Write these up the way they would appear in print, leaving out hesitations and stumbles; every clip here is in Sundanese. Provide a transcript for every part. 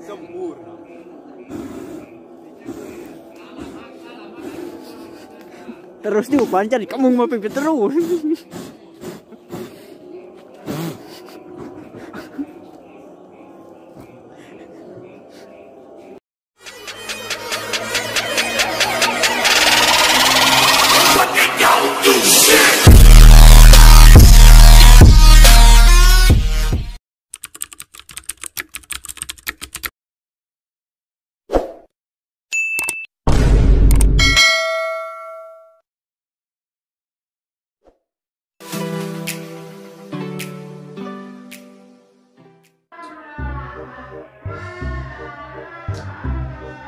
Sempurna. Terus diupancar, kamu mau pimpin terus.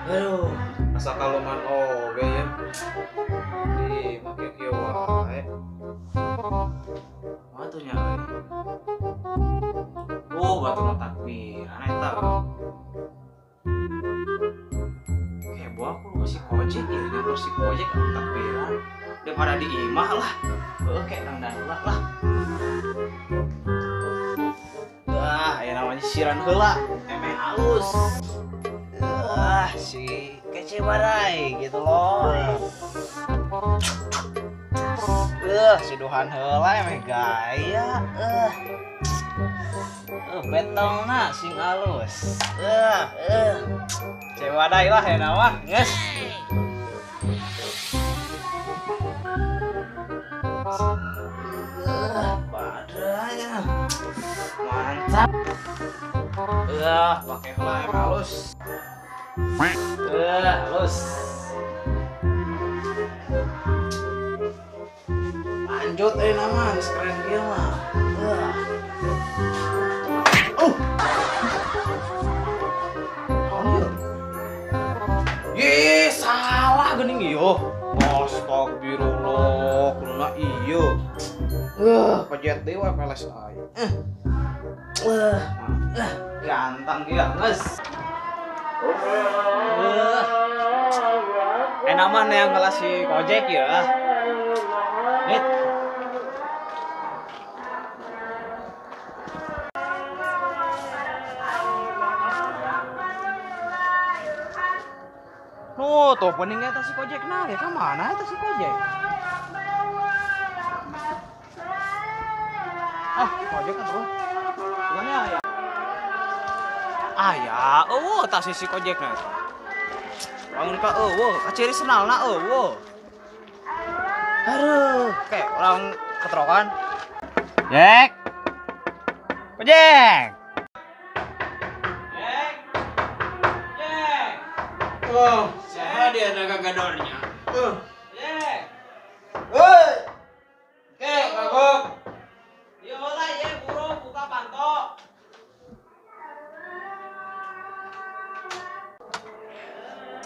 Aduh, asa kaluman oge ya. Di make kieu wae. Atuh nya euy. Oh, batur takbiran eta. Heboh aku si Kojek ya, nyatur si Kojek anu takbiran. Daripada di imah lah. Heuh, kayak dangdan lah lah. Wah, aya namanya siran heula, emeh halus. Ah, si kece badai gitu loh. Si duhan heula emeh gaya. Betongna sing alus. Kece badai lah ya mah, geus. Badainya. Mantap. Pakai heula emeh halus. Halus. Lanjut nama geus keren kieu mah. Oh. Naon ieu? Ih, salah geuning ieu. Astagfirullah, kuduna ieu. Pejet deui we peles aing. Ganteng ieu geus. Enak mah yang kelas si Kojek ya. Nit. Nuh, tuh pening eta si Kojek nah, ya ka mana eta si Kojek? Ah, Kojek atuh. Bukannya ya. Ah ya, eueuh tah si Kojek na. Bangun ka eueuh, kaciri senalna eueuh. Aduh, kayak orang keterokan. Jek. Kojek. Jek. Jek. Oh, siapa dia naga gadornya? Jek. Woi. Oke, kagok. Ieu heula ye buru buka panto.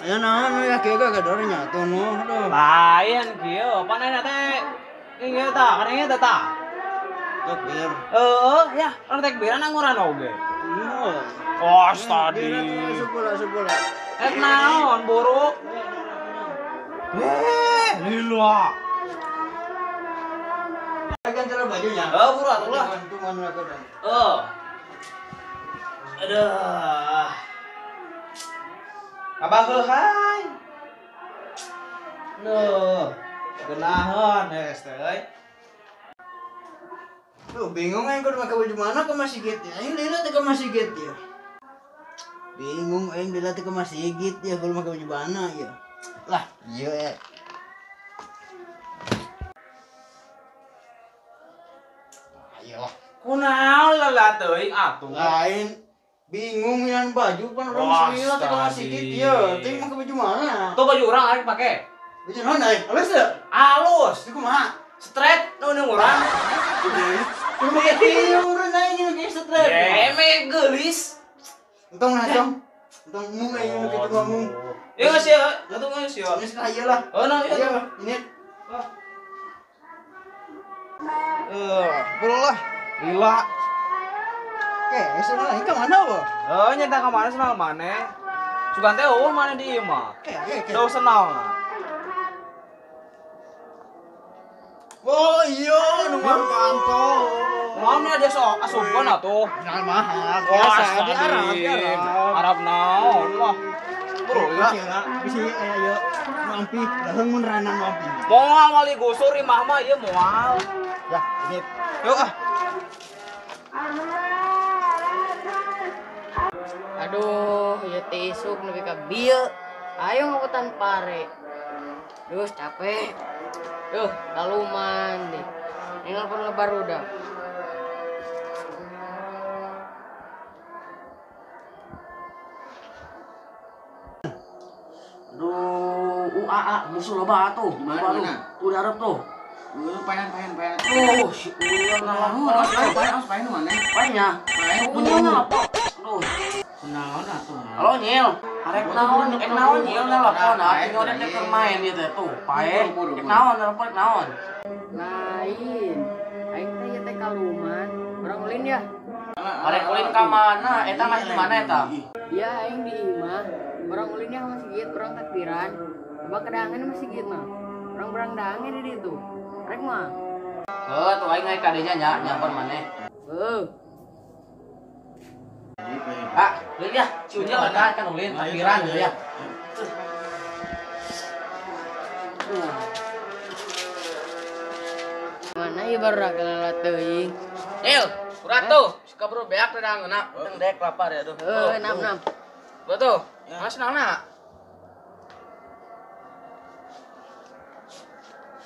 Aya naon ya kieu gadornya tuh nu aduh. Lain kieu, panena teh ieu tah, kana ieu teh tah. Takbir. Heeh, ya, orang takbiran anguran oge. Oh, tadi. Sebelah. Eh naon buru? Lila. Kan cara bajunya. Heeh, buru atuh lah. Heeh. Aduh. Abah heuhai. Nuh, genaheun geus teh euy. Tuh bingung aing kudu make baju mana ke masjid ya. Aing lila teh ke masjid ya. Bingung aing lila teh ke masjid ya kudu make baju mana ya. Lah, ieu ya. Ayolah. Kunaon lelah teuing atuh. Lain bingung yang baju pan urang lila teh ke masjid ya. Teh make baju mana? Tuh baju urang arek pake. Baju naon euy? Halus teu? Halus. Ieu kumaha? Straight nu urang. Kudu make kieu urang aing. stres. Emeh geulis. Entong lah, Cong. Entong mung aing nu kitu ngomong. Ya geus ya, atuh geus ya. Geus lah ieu lah. Oh, nah, iya, ini. Bro lah. Lila. Oke, senang aing ka mana wo? Oh, nyata ka mana senang maneh. Sugan teh eueuh maneh di ieu mah. Oke. Jauh senang. Oh iya, nu mah kantor. Mana dia sok asupkeun atuh. Mahal mahal. Biasa di Arab, di Arab. Arab naon lah. Bro, ya. Bisi aya ieu mampi, leheung mun rana mampi. Moal wali gusur imah mah ieu moal. Ya, ini. Yuk ah. Aduh, ieu teh isuk nepi ka bieu. Ayo ngakutan pare. Duh, capek. Duh, kaluman deh. Ini nelpon ke barudak. Aduh, UAA musuh loba atuh. Mana? Tuh di Arab tuh. Payan. Tuh, si Uyang naon? Payan, payan mana? Payannya. Payan apa? Aduh. Kunaon atuh? Halo Nyil. Arek naon? Ek naon Nyil nelpon ah, nyodek teh keur main ieu teh tuh. Pae. Ek naon nelpon ek naon? Lain. Aing teh ieu teh kaluman. Urang ulin ya. Arek ulin ka mana? Eta masih di mana eta? Iya, aing di imah. Urang ulin ya masih urang takbiran. Coba kedangan masih gitu mah. Urang berang dangan di ditu. Rek mah. Heuh, tuh aing ngaik kadenya nya nyamper maneh. Heuh. Ah, ulin ya, si Unyil kan kan ulin takbiran gitu ya. Mana ieu baru kelela teuing. Nyil, urat tuh, suka bro beak dadangeuna, teng dek lapar ya tuh. Heuh, 6. Betul. Mas naonna?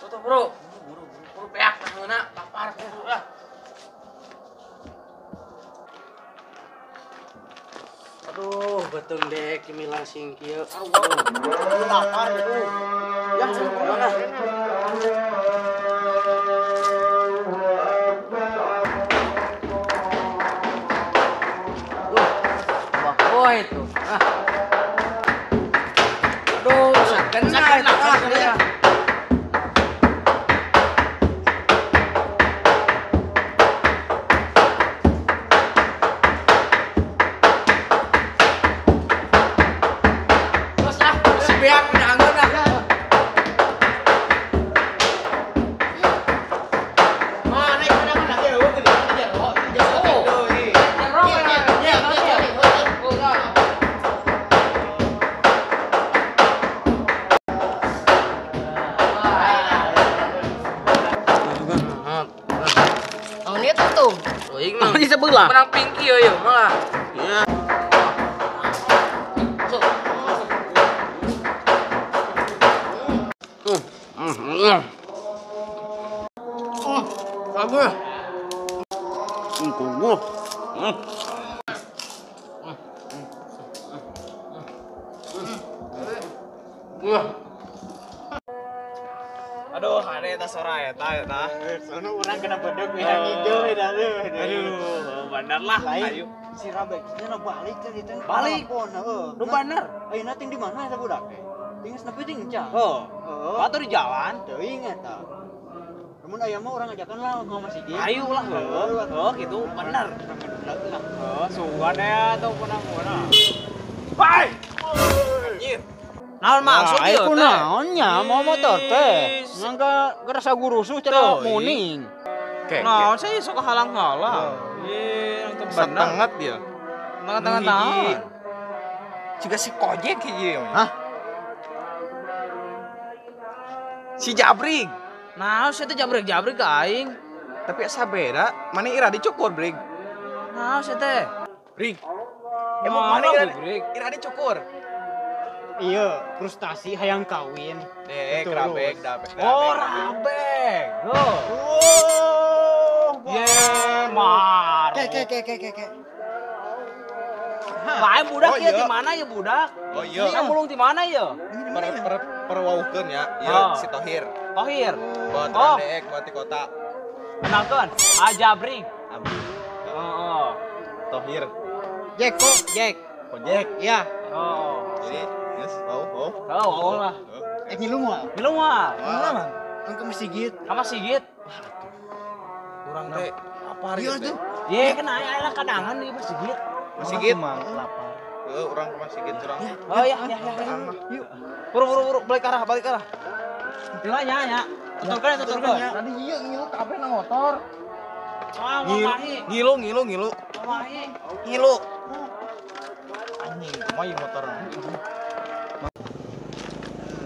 Tuh bro, buru beak dadangeuna, lapar buru ah. Aduh, betul dek cemilan sing kieu. Aduh, lapar aduh. Ya, mana? Duh, wah itu. Ah. Aduh, kena itu. Ah, sebelah. Menang pinky yo malah. Iya. Masuk. Bagus. Kuguh. Aduh, hade eta sora eta eta. Sono urang kena bedog bihang hijau eta teh. Aduh, bener lah. Ayo. Si Rabek nya balik teh itu. Balik. Heeh. Nu bener. Ayeuna ting di mana eta budak teh? Ting geus nepi ting ca. Heuh. Heeh. Batur di jalan. Teuing eta. Namun aya mah urang ajakan lah ke masjid. Ayo lah, heuh. Heuh, gitu bener. Heuh, sugan ya atau punang-punang. Bye. Anjir. Naon maksud ieu teh? Naon nya mau motor teh. Nangka gerasa gurusuh cara muning. Naon sih sok halang-halang. Ih, teu bener. Setenget dia. Tengah-tengah naon. Jika si Kojek hiji. Hah? Si Jabrig. Nah, saya teh jabrik-jabrik ke aing. Tapi asa beda, mana ira dicukur, Brig. Nah, saya teh. Brig. Emang mana ira dicukur? Iya, frustasi hayang kawin. Dek, rabek, dabek. Oh, rabek. Oh. Wow. Ye, mar. Ke. Lain budak ya di mana ya budak? Oh iya. Ini mulung di mana ya? Per waukeun ya. Iya, si Tohir. Tohir. Buat oh. Dek, buat di kota. Kenalkan, Ajabring. Abri. Heeh. Tohir. Jack kok, Jack. Kojek. Iya. Oh. Jadi, yes, oh. Oh, lah. Ngilu moal. Ngilu moal. Moal mah. Ka masjid. Ka masjid. Urang teh lapar gitu. Iya tuh. Ye, kena aya lah kadangan di masjid. Masjid mah lapar. Heeh, urang ke masjid urang. Oh ya, ya. Yuk. Buru balik arah, Gila nya. Tuturkeun. Tadi ieu ngilu kabeh na motor. Ngilu. Ngilu. Anjing, kumaha ieu motor.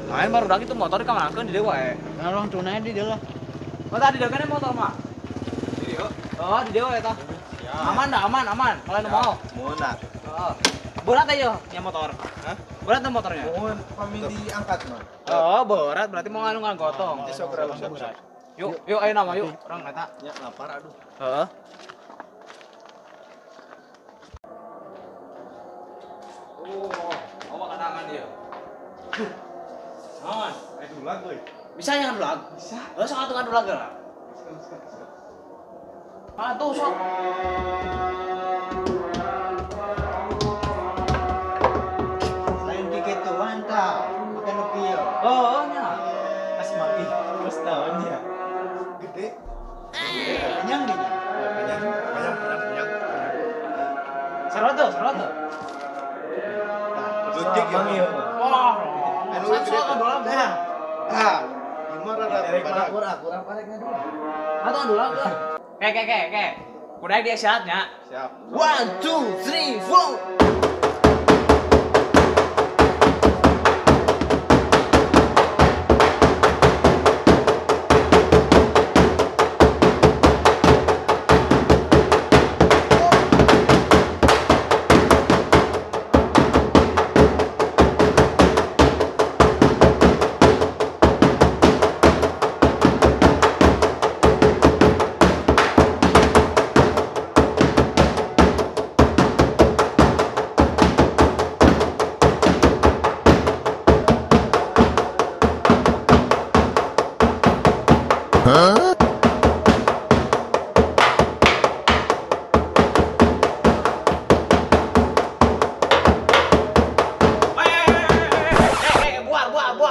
Main baru dah itu motor dikamanakeun di dewa we. Nah, orang tunai di dieu lah. Oh, tadi deukana motor mah. Di dieu. Oh, di dewa eta. Aman dah, aman. Kalau nu mau. Mun dah. Heeh. Berat aja ya motor. Hah? Berat tuh motornya? Mun pami diangkat mah. Oh, berat berarti mau nganu gotong. Besok berat. Yuk, ayo nama yuk. Orang eta. Ya lapar aduh. Heeh. Oh, bawa kadangan dia. Naon? Dulag euy. Bisa nya dulag? Bisa. Heeh, sok atuh dulag geura. Bisa. Atuh sok. Lain kikituan tah, makan nu kieu. Oh, nya. Pas mati, terus tahunnya. Gede. Kenyang dia. Kenyang. Seru tuh. Leutik ya. Wah. Anu gede. Nah. Ah, gimana rada Kurang parek ngadulah. Atuh dulag geura. Oke. Kudu dia syaratnya. Siap. 1 2 3 4.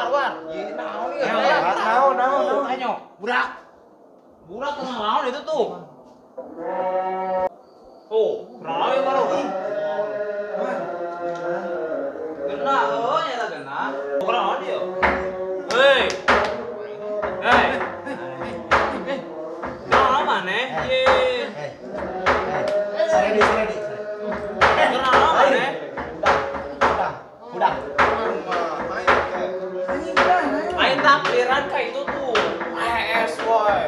Buar. Naon ieu? Naon. Ayo, burak. Burak tengah naon itu tuh. Tuh, naon ieu baru. Gena, oh nyata gena. Naon ieu? Hei. Hei. Naon maneh? Ye. Ready. Naon maneh? Udah. Main takbiran kayak itu tuh. AS woy.